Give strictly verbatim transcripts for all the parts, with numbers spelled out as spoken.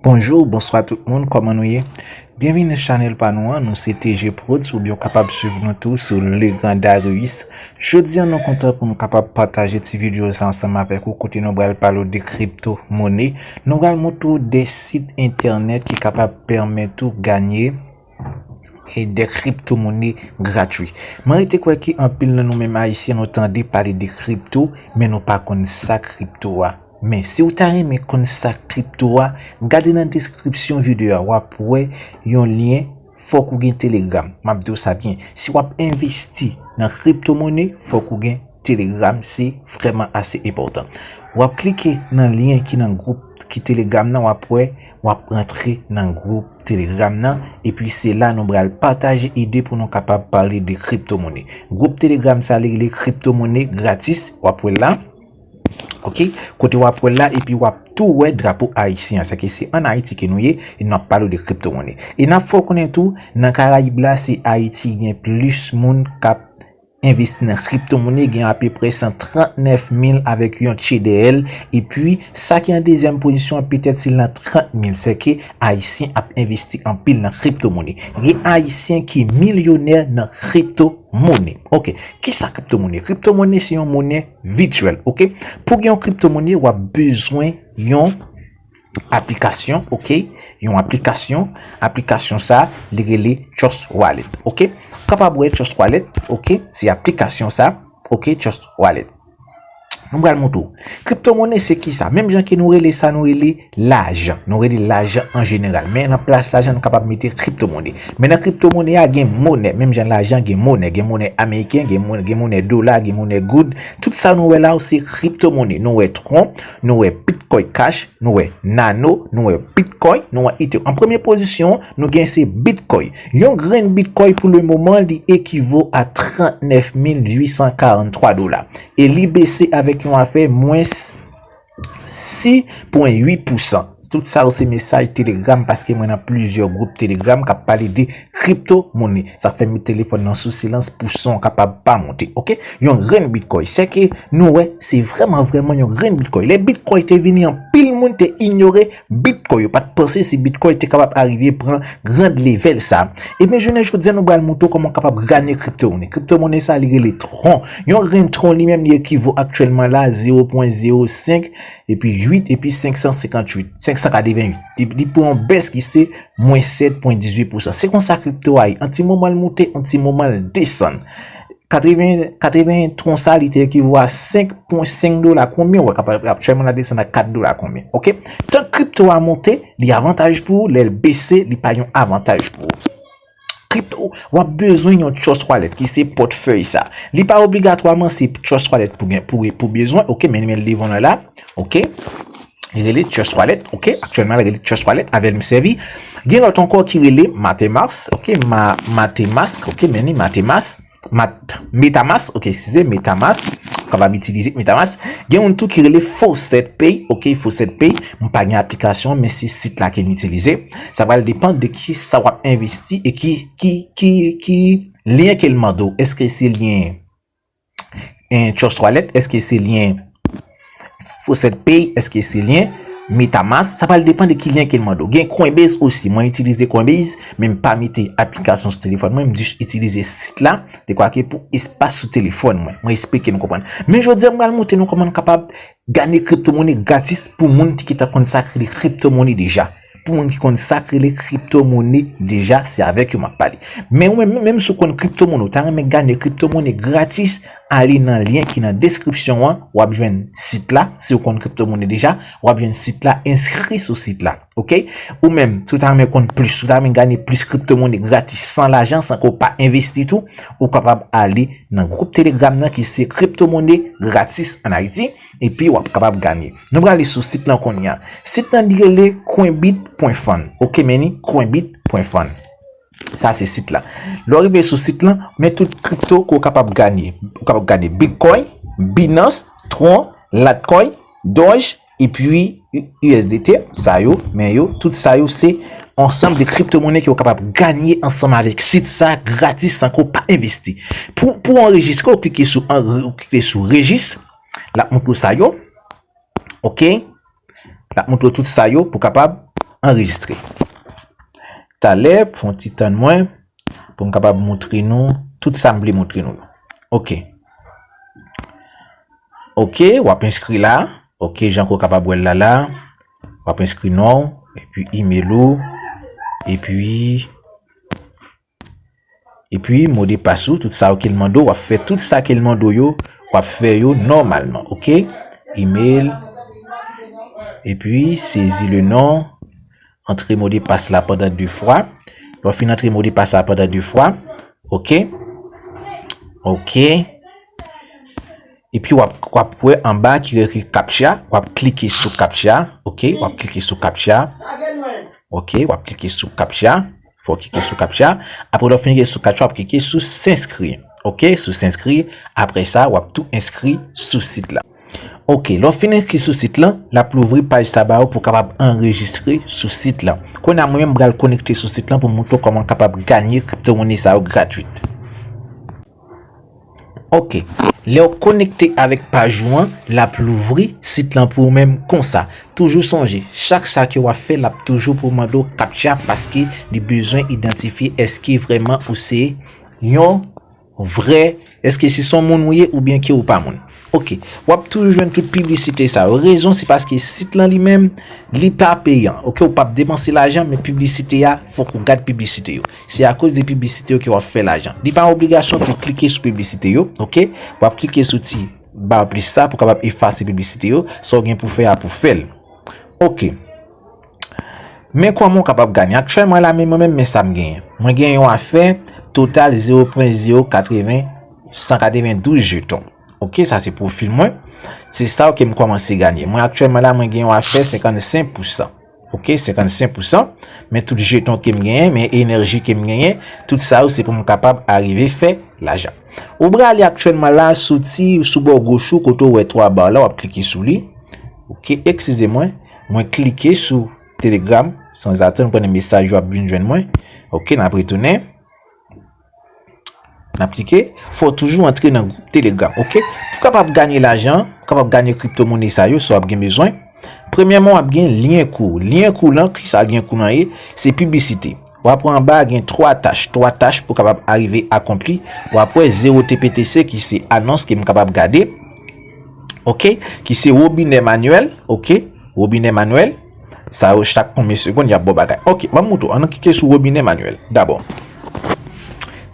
Bonjou, bonswa tout moun, kòman nou ye? Byenvini nan chanèl pa nou an, nou se T G Prodz, oubyen w kapab swiv nou tou sou Le Grand Darius. Jodi a nou kontan pou nou kapab pataje ti videyo sa ansanm avèk ou, kote nou pral pale w de kripto mone. Nou pral montre w de sit entènèt ki kapab pèmèt ou ganye e de kripto mone gratwi. Mwen rete kwè ke anpil nan nou menm Ayisyen nou tande pale de kripto, men nou pa konn sa kripto a. Men si w ta renmen konn sa kripto a, gade nan deskripsyon videyo a, w ap wè yon lyen, fòk ou gen Telegram. M ap di w sa byen. Si w ap envesti nan kripto mone, fòk ou gen Telegram, se vrèman ase enpòtan. W ap klike nan lyen ki nan gwoup ki Telegram nan, w ap wè, w ap rantre nan gwoup Telegram nan, epi se la nou pral pataje ide pou nou kapab pale de kripto mone. Gwoup Telegram sa li rele kripto mone gratis, w ap wè l la. Ok, kote w ap wè l la, epi w ap tou wè drapo ayisyen an. Sa ke se an Ayiti ke nou ye, e n ap pale w de kripto mone. E n ap fè w konnen tou, nan Karayib la, se Ayiti gen plis moun k ap envesti nan kripto mone, gen apeprè san trant nèf mil avèk yon tchè dèyè l, epi sa ki an dezyèm pozisyon an, petèt se nan trant mil, se ke Ayisyen ap envesti anpil nan kripto mone. Gen Ayisyen ki milyonè nan kripto mone. Ok, kisa kripto mone? Kripto mone se yon mone vityèl, ok? Pou gen yon kripto mone, w ap bezwen yon aplikasyon, ok? Yon aplikasyon, aplikasyon sa, li rele Trust Wallet, ok? Kapab wè Trust Wallet, ok? Se aplikasyon sa, ok? Trust Wallet. Nou pral montre w. Kripto mone se kisa? Menm jan ke nou rele sa, nou rele lajan. Nou rele lajan an jeneral. Men nan plas lajan, nou kapab mete kripto mone. Men nan kripto mone a, gen mone. Menm jan lajan, gen mone. Gen mone ameriken, gen mone, gen mone dola, gen mone goud. Tout sa nou wè la, se kripto mone. Nou wè Tron, nou wè Bitcoin Cash, nou wè Nano, nou wè Bitcoin, nou wè Ethereum. An premye pozisyon, nou gen se Bitcoin. Yon grenn Bitcoin pou le moman, li ekivo a trant nèf mil uit san karant twa dola. E li bese avèk yon afè mwens sis pwen uit pousan. Tout sa yo se mesaj Telegram, paske mwen nan plizyè gwoup Telegram k ap pale de kripto mone. Sa fè m met telefòn nan sou silans pou son kapab pa monte, ok? Yon grenn Bitcoin. Se ke nou wè, se vrèman, vrèman yon grenn Bitcoin. Lè Bitcoin te vini, anpil moun te inyore Bitcoin. Yo pa t panse si Bitcoin te kapab arive pran grand level sa. Ebyen, jounen jodi a, nou pral montre w kòman w kapab ganye kripto mone. Kripto mone sa, li rele Tron. Yon grenn Tron li menm, li ekivo aktyèlman la zewo pwen zewo senk, epi uit, epi senk san senkantuit, senk san katreventuit. Li, li pran yon bès ki se mwens sèt pwen dizuit pousan. Se konsa kripto a ye. An ti moman l monte, an ti moman l desann. Katreven, katreven Tron sa, li te ekivo a senk pwen senk dola. Konbyen w wè? Aktyèlman, l ap desann a kat dola konbyen. Ok? Tan kripto a monte, li avantaj pou ou. Lè l bese, li pa yon avantaj pou ou. Kripto, w ap bezwen yon Trust Wallet, ki se pòtfèy sa. Li pa obligatwaman se Trust Wallet pou gen, pou, pou bezwen. Ok, men, men l devan nou la. Ok? Li rele Trust Wallet, ok? Aktyèlman, li rele Trust Wallet, avè l m sèvi. Gen lòt ankò ki rele Metamask, ok? Ma, Metamask, ok? Men ni Metamask, Mat, Metamask, ok? Eskize, Metamask. Ou kapab itilize Metamask. Gen youn tou ki rele Faucet Pay, ok? Faucet Pay. M pa gen aplikasyon, men se sit la ke m itilize. Sa pral depann de ki sa w ap envesti e ki, ki, ki, ki lyen ke l mande w. Èske se lyen en Trust Wallet, èske se lyen Faucet Pay, èske se lyen Metamask? Sa pral depann de ki lyen ke l mande w. Gen Coinbase osi. Mwen itilize Coinbase, men m pa mete aplikasyon sou telefòn mwen. M jis itilize sit la, dekwa ke pou espas sou telefòn mwen. Mwen espere ke nou konprann. Men jodi a, m pral montre nou kòman nou kapab ganye kripto mone gratis pou moun ki gentan konn sa k rele kripto mone deja. Pou moun ki konn sa k rele kripto mone deja, se avèk yo m ap pale. Men ou menm, menm si w konn kripto mone, ou ta renmen ganye kripto mone gratis, ale nan lyen ki nan deskripsyon an, w ap jwenn sit la. Si w konn kripto mone deja, w ap jwenn sit la, enskri sou sit la. Ok? Ou menm, si w ta renmen konn plis, si w ta renmen ganye plis kripto mone gratis, san lajan, san ke w pa envesti tou, ou kapab ale nan gwoup Telegram nan ki se Kripto Mone Gratis an Ayiti, epi w ap kapab ganye. Nou prale sou sit lan kounye a. Sit lan li rele coinbit pwen fun. Ok, men ni coinbit pwen fun. Sa se sit la. Lè w rive sou sit lan, men tout kripto ke w kapab ganye. Ou kapab ganye Bitcoin, Binance, Tron, Litecoin, Doge, epi U S D T, sa yo, men yo, tout sa yo se ansanm de kripto mone ke w kapab ganye ansanm avèk sit sa gratis san ke w pa envesti. Pou, pou w anrejistre, w klike sou anre-, w klike sou rejis, l ap montre w sa yo. Ok? L ap montre w tout sa yo pou w kapab anrejistre. Talè, fè yon ti tann mwen pou m kapab montre nou tout sa m vle montre nou yo. Ok. Ok, w ap enskri la. Ok, jan ke w kapab wè l la la. W ap enskri non w, epi email ou, epi epi modepas ou, tout sa yo ke l mande w, w ap fè tout sa ke l mande w yo, w ap fè yo nòmalman, ok? Email, epi sezi le non, antre modepas la pandan de fwa. Lè w fin antre modepas la pandan de fwa, ok? Ok. Epi w ap, w ap wè anba ki ekri captcha, w ap klike sou captcha, ok? W ap klike sou captcha. Ok, w ap klike sou captcha. Fò w klike sou captcha. Apre lè w fin klike sou captcha, w ap klike sou s'inscrire. Ok, sou s'inscrire. Apre sa, w ap tou enskri sou sit la. Ok, lè w fin enskri sou sit lan, l ap louvri paj sa ba ou pou w kapab anrejistre sou sit lan. Kounye a, mwen menm, m pral konekte sou sit lan pou m montre w kòman w kapab ganye kriptomonnen sa yo gratwit. Ok. Lè w konekte avèk paj ou an, l ap louvri sit lan pou ou menm konsa. Toujou sonje, chak sa ke w ap fè, l ap toujou pou mande w captcha paske li bezwen idantifye èske vrèman ou se yon vrè, èske se son moun ou ye oubyen ke ou pa moun. Ok. W ap toujou jwenn tout piblisite sa yo. Rezon se paske sit lan li menm, li pa peyan. Ok, ou p ap depanse lajan, men piblisite a, fòk ou gad piblisite yo. Se akoz de piblisite yo ke w ap fè lajan. Li pa yon obligasyon pou w klike sou piblisite yo, ok? W ap klike sou ti ba plis sa pou w kapab efase piblisite yo. Sa w gen pou fè a pou fè l. Ok. Men kòman w kapab ganye. Aktyèlman la, men mwen menm, men sa m genyen. Mwen genyen yon afè total zewo pwen zewo katreven, san katrevendouz jeton. Ok, sa se pwofil mwen. Se sa ke m kòmanse ganye. Mwen aktyèlman la, mwen gen yon afè senkannsenk pousan. Ok, senkannsenk pousan. Men tout jeton ke m genyen, men enèji ke m genyen, tout sa yo se pou m kapab arive fè lajan. Ou prale aktyèlman la, soti sou bò goch ou, kote w wè twa ba la, w ap klike sou li. Ok, eskize mwen, mwen klike sou Telegram, sanzatann, konnen mesaj yo ap vin jwenn mwen. Ok, n ap retounen. N ap klike, fò w toujou antre nan gwoup Telegram, ok? Pou w kapab ganye lajan, pou w kapab ganye kriptomonnen sa yo, sa w ap gen bezwen. Premyèman, w ap gen lyen kou. Lyen kou lan, kisa lyen kou lan ye? Se piblisite. W ap wè anba a gen twa tach, twa tach pou w kapab arive akonpli. W ap wè zewo T P T C ki se anons ke m kapab gade. Ok, ki se wobinè manyèl, ok, wobinè manyèl. Sa yo chak konbyen segonn y ap ba w bagay. Ok, ban m montre w. Ann klike sou wobinè manyèl dabò.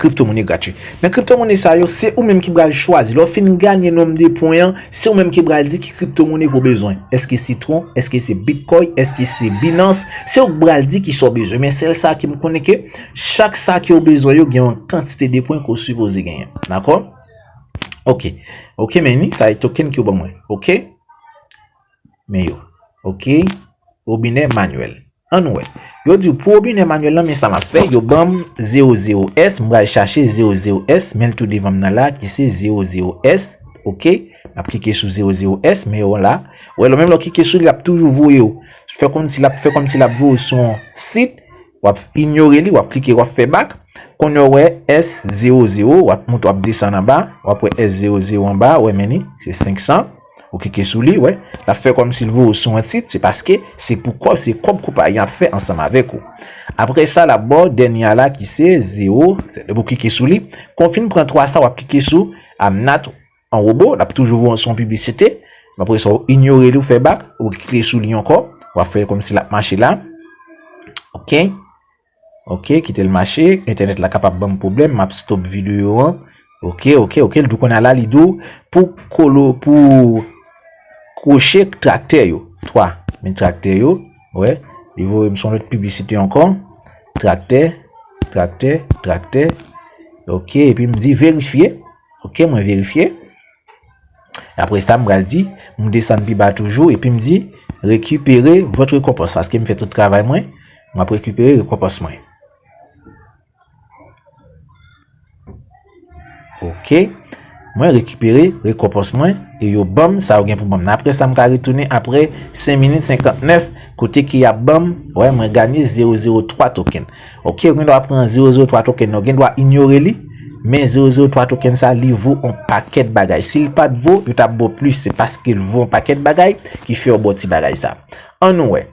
Kriptomonnen gratwi. Nan kriptomonnen sa yo, se ou menm ki pral chwazi. Lè w fin ganye nonb de pwen an, se ou menm ki pral di ki kriptomonnen ke w bezwen. Èske se Tron? Èske se Bitcoin? Èske se Binance? Se ou k pral di kisa w bezwen. Men sèl sa ke m konnen ke chak sa ke w bezwen yo gen yon kantite de pwen ke w sipoze genyen. Dakò? Ok. Ok, men ni, sa e token ke w ban mwen. Ok? Men yo. Ok. Wobinè manyèl. Ann wè. Yo di w pou wobinè manyèl lan, men sa m ap fè. Yo ban m zewo zewo S, m pral chache zewo zewo S, men l tou devan m nan la, ki se zewo zewo S. Ok? M ap klike sou zewo zewo S, men yo la. Wè, lè menm lè w klike sou li, l ap toujou voye w. Fè kòmsi l ap, fè kòmsi l ap voye w sou yon sit. W ap inyore li, w ap klike, w ap fè bak. Kounye a w wè S zewo zewo, w ap monte, w ap desann anba, w ap wè S zewo zewo anba, wè men li, se senk san. Ou klike sou li, wè. L ap fè kòmsi l voye w sou yon tit, se paske se pou kòb, se kòb konpayi an ap fè ansanm avèk ou. Apre sa, l ap ba w dènye a la ki se zewo, se depi w klike sou li. Kon w fin pran twa sa, w ap klike sou I'm not an wobo, l ap toujou voye w sou yon piblisite. Apre sa, w inyore li, w fè bak, w klike sou li ankò, w ap fè kòmsi l ap mache la. Ok. Ok, kite l mache. Entènèt la kapab ban m pwoblèm, m ap stop videyo an. Ok, ok, ok, l di w kounye a la, li di w pou kolo, pou kwoche traktè yo. Twa, men traktè yo, wè, li voye m sou yon lòt piblisite ankò. Traktè, traktè, traktè. Ok, epi m di verifye. Ok, mwen verifye. Apre sa, m pral di, m desann pi ba toujou, epi m di, récupérez votre récompense, paske m fè tout travay mwen, m ap rekipere rekonpans mwen. Ok. Mwen rekipere rekonpans mwen, e yo ban m sa yo gen pou ban m nan. Apre sa, m ka retounen apre senk minit senkantnèf, kote ke y ap ban m, wè, mwen ganye zewo zewo twa token. Ok, ou gen dwa pran zewo zewo twa token nan, ou gen dwa inyore li, men zewo zewo twa token sa, li vo on pakèt bagay. Si l pa t vo, yo t ap ba w plis, se paske l vo on pakèt bagay ki fè yo ba w ti bagay sa. Ann nou wè.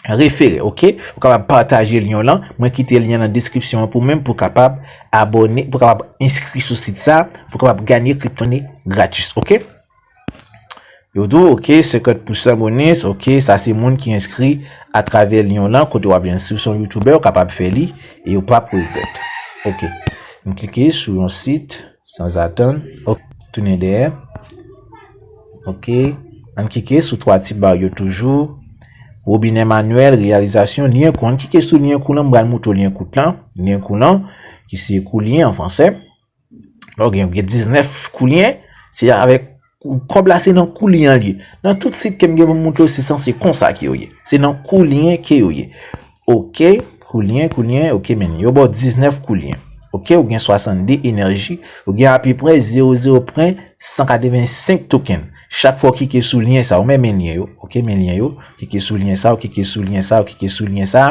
refere, oke? Ou kapab pataje lyen lan. Mwen kite lyen nan deskripsyon an pou mwen pou kapab abòne, pou kapab enskri sou sit sa, pou kapab ganye kripto mone gratis, oke? Yo di w, oke, senkant pousan bonis, oke, sa se moun ki enskri atravè lyen lan, kote w ap jwenn. Si w se yon youtubè, ou kapab fè li, e ou p ap regrèt. Oke. M klike sou yon sit, sanzatann. Oke, tounen dèyè. Oke. Ann klike sou twa ti ba yo toujou. Robinè manyèl, reyalizasyon, lyen kou. Ann klike sou lyen kou lan, m pral moutre w lyen kout lan. Lyen kou lan, ki se kou lyen an fransè. Lè w gen, gen diznèf kou lyen, se avèk kòb la, se nan kou lyen an l ye. Nan tout sit ke m gen pou m moutre w, se sanse konsa ke yo ye. Se nan kou lyen ke yo ye. Oke, kou lyen, kou lyen, oke, men yo ba w diznèf kou lyen. Oke, ou gen swasannde enèji, ou gen apeprè zewo zewo pwen san katrevensenk token. Chak fwa w klike sou lyen sa, ou men men lyen yo, oke, men lyen yo, klike sou lyen sa, ou klike sou lyen sa, ou klike sou lyen sa.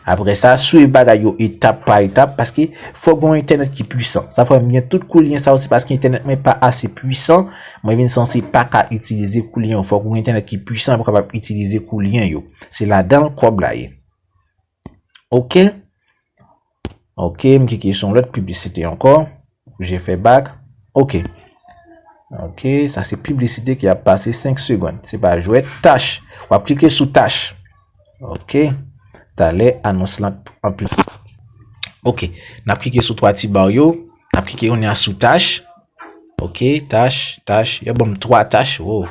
Apre sa, swiv bagay yo etap pa etap, paske fòk gen yon entènèt ki pwisan. Sa fè m gen tout kou lyen sa yo, se paske entènèt mwen pa ase pwisan, mwen vin sanse pa ka itilize kou lyen yo. Fòk ou gen entènèt ki pwisan pou kapab itilize kou lyen yo. Se ladan l kòb la ye. Oke. Oke, m klike sou yon lòt piblisite ankò. Je fais back. Oke. Oke, sa se piblisite ki ap pase senk segonn. Se pa jwèt. Tach. W ap klike sou tach. Oke. Talè, anons lan anpil. Oke. N ap klike sou twa ti ba yo. N ap klike kounye a sou tach. Oke, tach, tach. Yo ban m twa tach. Wo.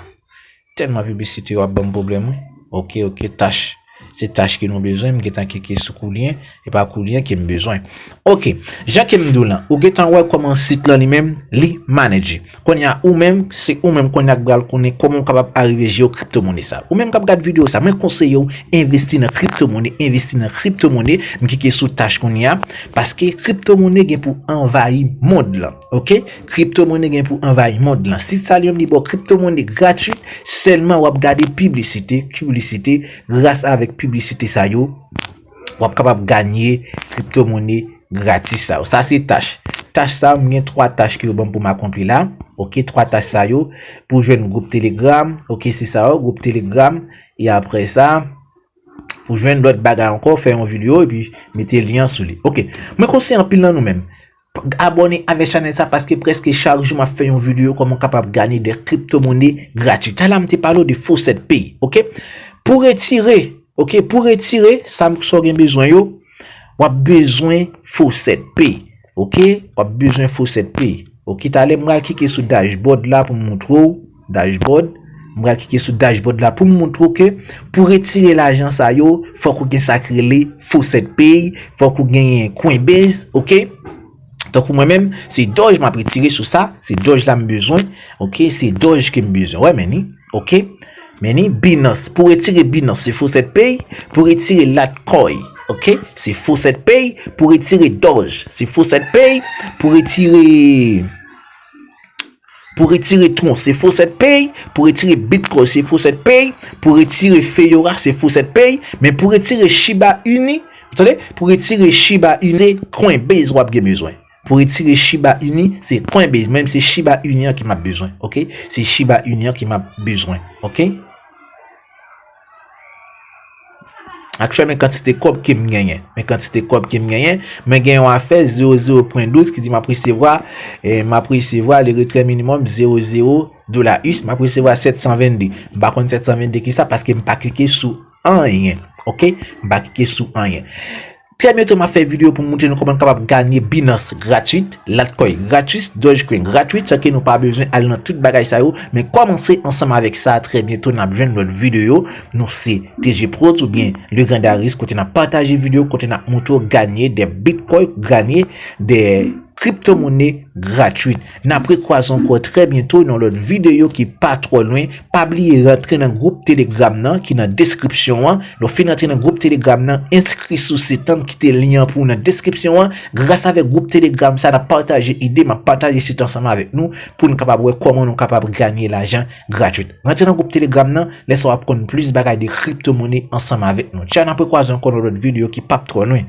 Tèlman piblisite yo ap ban m pwoblèm, wi. Oke, oke, tach. Se tach ke nou bezwen. M gentan klike sou kou lyen. E pa kou lyen ke m bezwen. Oke, jan ke m di w lan, ou gentan wè kòman sit lan li menm, li manage. Kounye a, ou menm, se ou menm kounye a k pral konnen kòman w kapab arive jere kripto mone sa. Ou menm k ap gad videyo sa, mwen konseye w envesti nan kripto mone, envesti nan kripto mone. M klike sou tach kounye a, paske kripto mone gen pou anvayi mond lan. Oke? Kripto mone gen pou anvayi mond lan. Sit sa li menm li ba w kripto mone gratwit, sèlman w ap gade piblisite, piblisite, gras avèk piblisite sa yo, w ap kapab ganye kripto mone gratis sa yo. Sa se tach. Tach sa, m gen twa tach ke yo ban m pou m akonpli la. Oke, twa tach sa yo, pou jwenn gwoup Telegram. Oke, se sa yo, gwoup Telegram. E apre sa, pou jwenn lòt bagay ankò, fè yon videyo epi mete lyen sou li. Oke. Mwen konseye anpil nan nou menm abòne avèk chanèl sa, paske prèske chak jou m ap fè yon videyo kòman w kapab ganye de kripto mone gratwit. Talè a m te pale w de Faucet Pay, oke? Pou retire, oke, pou retire sa m, sa w gen bezwen yo, w ap bezwen Faucet Pay, oke? W ap bezwen Faucet Pay. Oke, talè m pral klike sou dashboard la pou m moutre w. Dashboard. M pral klike sou dashboard la pou m moutre w ke pou retire lajan sa yo, fòk ou gen sa k rele Faucet Pay, fòk ou genyen Coinbase, oke? Tankou mwen menm, se Doge m ap retire sou sa, se Doge la m bezwen, oke? Se Doge ke m bezwen. Wè, men ni, oke? Men ni, Binance. Pou retire Binance, se Faucet Pay. Pou retire Litecoin, oke? Se Faucet Pay. Pou retire Doge, se Faucet Pay. Pou retire Pou retire Tron, se Faucet Pay. Pou retire Bitcoin, se Faucet Pay. Pou retire Fiora, se Faucet Pay. Men pou retire Shiba Inu, ou tande? Pou retire Shiba Inu, se Coinbase w ap gen bezwen. Pou retire Shiba Inu, se Coinbase. Menm se Shiba Inu an ke m ap bezwen, oke? Se Shiba Inu an ke m ap bezwen, oke? Aktyèlman, men kantite kòb ke m genyen. Men kantite kòb ke m genyen. Mwen gen yon afè zewo zewo pwen douz ki di m ap resevwa, eh, m ap resevwa le retrait minimum zewo zewo dola U S. M ap resevwa sèt san vennde. M pa konn sèt san vennde ki sa paske m pa klike sou anyen. Oke? M pa klike sou anyen. Trè byento, m ap fè videyo pou m moutre nou kòman nou kapab ganye Binance gratwit, Litecoin gratwit, Dogecoin gratwit, san ke nou pa bezwen al nan tout bagay sa yo. Men kòmanse ansanm avèk sa, trè byento n ap jwenn lòt videyo. Nou se T G Prodz oubyen Le Grand Darius, kote n ap pataje videyo, kote n ap moutre w ganye de Bitcoin, ganye de kripto mone gratwit. N ap rekwaze ankò trè byento nan lòt videyo ki pa twò lwen. Pa bliye rantre nan gwoup Telegram nan ki nan deskripsyon an. Lè w fin rantre nan gwoup Telegram nan, enskri sou sit lan, m kite lyen an pou ou nan deskripsyon an. Gras avèk gwoup Telegram sa, n ap pataje ide, m ap pataje sit ansanm avèk nou pou n kapab wè kòman nou kapab ganye lajan gratwit. Rantre nan gwoup Telegram nan, lè sa w ap konn plis bagay de kripto mone ansanm avèk nou. Tchaw, n ap rekwaze ankò nan lòt videyo ki p ap twò lwen.